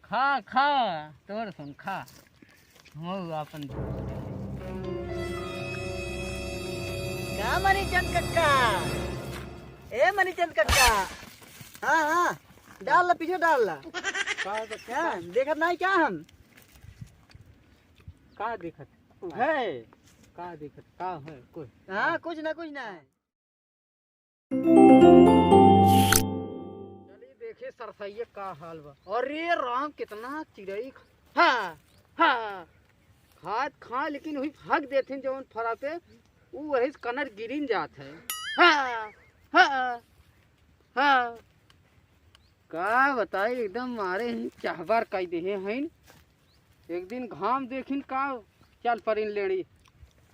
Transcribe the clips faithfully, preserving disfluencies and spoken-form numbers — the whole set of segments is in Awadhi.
खा, खा, तोर सुन, खा। हमहू आपन का मनीचंद कक्का? ए मनीचंद कक्का। हाँ, हाँ, डाल ला, पीछे डाल ला। का बच्चा? क्या? देखत नाहीं क्या हम? का देखत? है? का देखत? का है? कुछ? हाँ, कुछ ना, कुछ ना है। चली देखी सरसैया का हाल बा। अरे राम, कितना चिड़ई ख-, हाँ, हाँ, खात खा, लेकिन वही हग देथिन जवन फरा पे, उ वही से कनर गिरिन जात है। हाँ, हाँ, हाँ। का बताई, एकदम मारे ही चाहबार कई देहे हइन। एक दिन घाम देखिन का चल परिन लेड़ी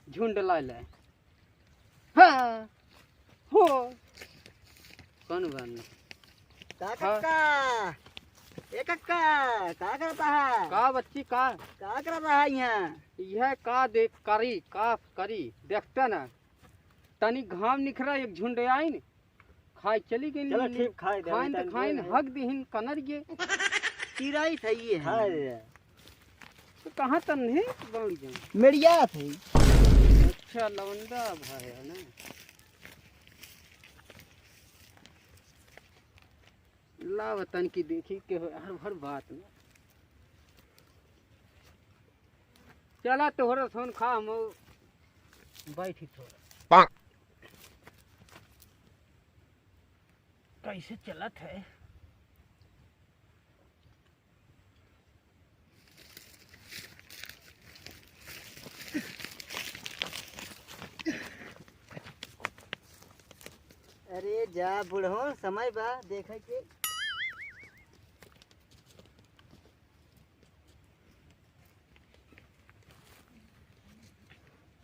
झुंड लाय ले। हाँ, हो। कौन बानी? का हाँ। कक्का? ए कक्का, का करता है? का बच्ची का? का करता है यहाँ? यह का देख करी, का करी, देखते ना। तनी घाम निखरा, एक झुंड आइन, खाए चली गई। चलो ठीक, खाए दे, खाइन तो खाइन, हग दिहिन कनर गे। चिराई था ये है। खाए दे। तो कहाँ तन्हे बाउल जाए? मेड़िया थे। अच्छा, लवंडा भाई है ना। लाव तन की देखी के हो, हर भर बात में। चला तोहरा सोन खा, हम बैठी थोड़ा। कैसे चलत है? अरे जा बुढ़ो, समय बा देखे के।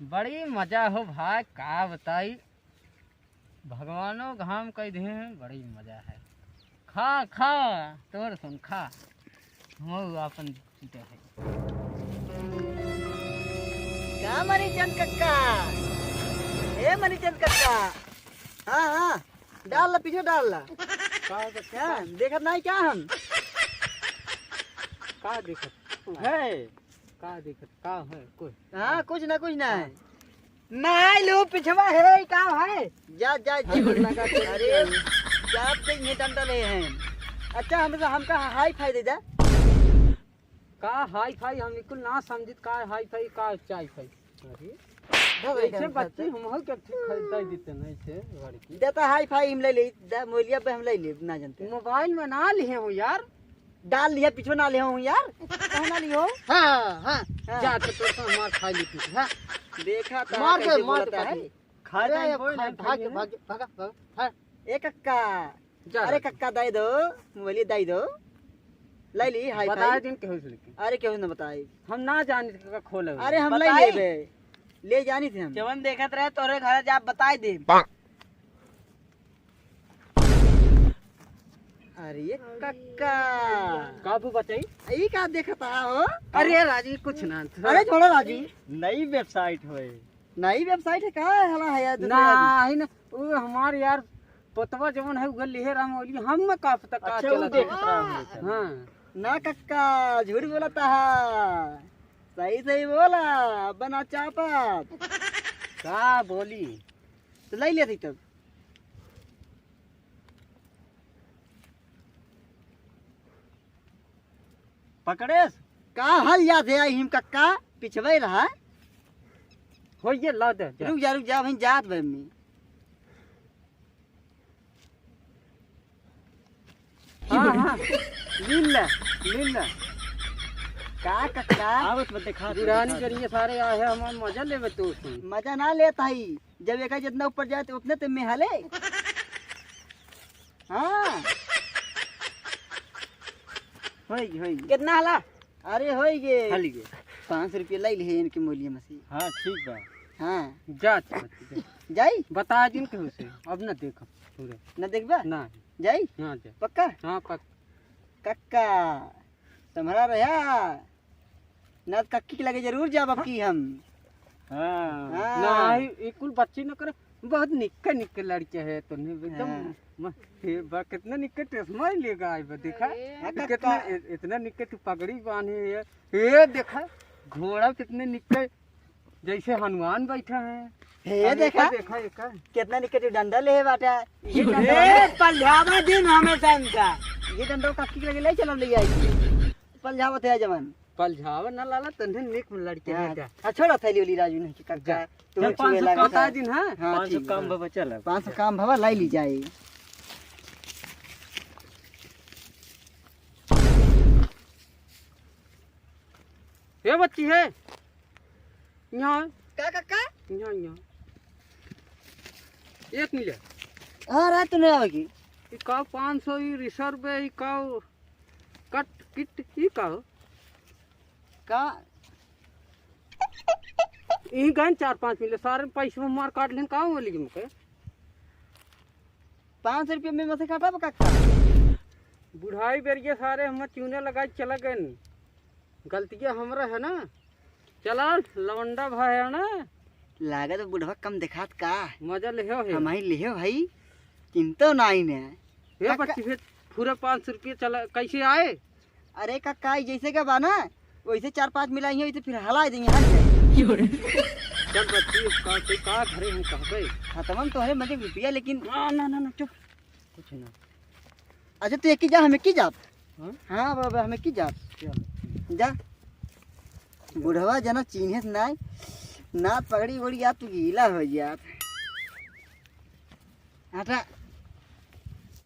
बड़ी मजा हो भाई, का बताई, भगवानो घाम कई दे हैं, बड़ी मजा है। खा, खा, तोर सुन, खा, हम आपन पीते हैं। का मनीचंद कक्का, ए मनीचंद कक्का, हाँ, हाँ, डाल ला, पीछे डाल ला। का हो बच्चा? क्या? देखत नाहीं क्या हम? का देखत? है। का देखत? का है? कुछ? हाँ, कुछ ना, कुछ ना है। हाँ। नाहीं लो, पिछवा है, का है? जा, जा, जा। लगा के अरे, जा। जात के ये डंडा ले हैं। अच्छा, हम, हमका हाई फाई दे जा। का हाई फाई? हम बिल्कुल ना समझित का हाई फाई, का चाई फाई। अरे, धो भाई, ऐसे हम बच्ची खाते। हम हो क्या ठीक खरीदाई देते नहीं थे लड़की। देता हाई फाई हम ले ले, दे मोलिया पे हम ले ले, ना जानते। मोबाइल में ना लिए हो यार। डाल लिया, पीछे ना ले हो यार। कहाँ ना लियो? हाँ, हाँ, हाँ। जा तो, तो, तो मार खा ली तू, हाँ। देखा था मार दे, कैसे मार बोलता दे, है। खा अरे, जाए, कोई खा, नहीं भाग, खाएंगे। भाग, भाग, भाग, हाँ। ए कक्का, जा अरे राजू। कक्का, दे दो, मोबाइल दे दो, ले ली, हाई बताए फाई। दिन केहू से लेकिन। अरे केहू ना बताई। हम ना जानी का खोले। अरे हम ले बताई। लेबे, ले जानी थे हम। जवन देखत रहे तोरे घर जा बताई दे। अरे कक्का। काबू बताई? ई का देखत हो? अरे राजू कुछ ना। अरे छोड़ो राजू। नई वेबसाइट होए। नई वेबसाइट है, का है हला है यार, दूसरे ना, आदमी? ही ना, वो हमार यार पोतवा जवन है, उहे लिहे रहा मोबाइल, हम में का पता का अच्छा, वो चलत है। देखत रहा हम लोग। हाँ। ना कक्का, झूठ बोलता है। सही सही बोला, बना चापत। का बोली? तो ले लेती तब। पकड़ेस? का हाल याद है आई हिम कक्का? पिछवे रहा। हो ये ला दे, जा। रुक जा, रुक जा, वहीं जात बे मी। हाँ, हाँ। लीन ले, लीन ले। का कक्का? आवत बा, देखा दे, बुढ़ानी देखा दे। करिए सारे आए हैं, हमार मजा लेवे तो सुन। मजा ना लेत हई। जब एका जितना ऊपर जाए तो उतने ते में हले। हाँ। होई, होई। कितना हला? अरे होई गे। हल गे। पाँच सौ रुपया लाई ले इनके मोलिया में से। हाँ, ठीक बा। हाँ। जा, जा, जा। जाई? बता दिन के उसे। अब ना देखो पूरे। ना देखबा? ना। जाई? हाँ, जा। पक्का? हाँ, पक्का। कक्का, तुम्हारा रहा। ना तो कक्की के लगे जरूर जाब अब की हम। हाँ। हाँ। ना, ई, ई कुल बच्ची न करे। बहुत निक्के निक्के लड़के है तोहने एकदम। हाँ। म-, हे बा, कितना निक्के चश्मा ही लेगा आई बा, देखा। अरे। हाँ, कितना कक्का। इ-, इतना निक्के तू पगड़ी बांधे है। ये देखा, घोड़ा कितने निक्के, जैसे हनुमान बैठा है। हे अरे देखा। देखा, देखा। कितना निक्के तू डंडा ले बाटा। ये डंडा ए, पलझावा दिन हमेशा इनका। ये डंडा कक्की के लगे ले चलो, ले आई। पलझावत है जवान। पलझावा ना लाला, तन्हे निक लड़के हाँ, बेटा। हाँ, छोड़ा थैली वाली राजू नहीं, कक्का। जा। तू चल, छुए पाँच सौ लगा का था। दिन, हाँ? हाँ, पाँच सौ ठीक काम बा। बाबा, चल अब। पाँच सौ काम बाबा, लाई ली जाए। हे बच्ची है, यहाँ। का कक्का? यहाँ, यहाँ। एक मिनट। हाँ, रात में आओगी। ई का पाँच सौ, ई रिजर्व है, ई का कट किट, ई का हो? का? ई गन चार पाँच मिले, सारे पैसे मार काट लेन, का हो लेकिन मुके? पाँच सौ रुपया में मसे काटा बा कक्का। बुढ़ाई बेरिया सारे हम चूने लगाई चला गए। गलतिया हमरा है ना। चला, लवंडा भाई है ना। लागत बुढ़वा कम देखात का? मजा लेहो है। हम ही लेहो भाई। चिंता नाई ने। हे कक्का बच्ची, फिर पूरा पाँच सौ रुपया चला, कैसे आए? अरे कक्का, ई जैसे का बा ना, वैसे चार पाँच मिलाई है, वैसे फिर हला देंगे, हल जाए। चल बच्ची, का, तू का घरे हम कहबे? हाँ, तमाम तो है, मजे रुपया, लेकिन ना, ना, ना, ना, चुप। कुछ ना। अच्छा, तू एक ही जा, हम एक ही जाब। हाँ? हाँ, बाबा, हम एक ही जाब। चल। जा। बुढ़वा जना चिन्हत नाय, ना पगड़ी ओढ़ी जात, तू गीला हो जात। हटा।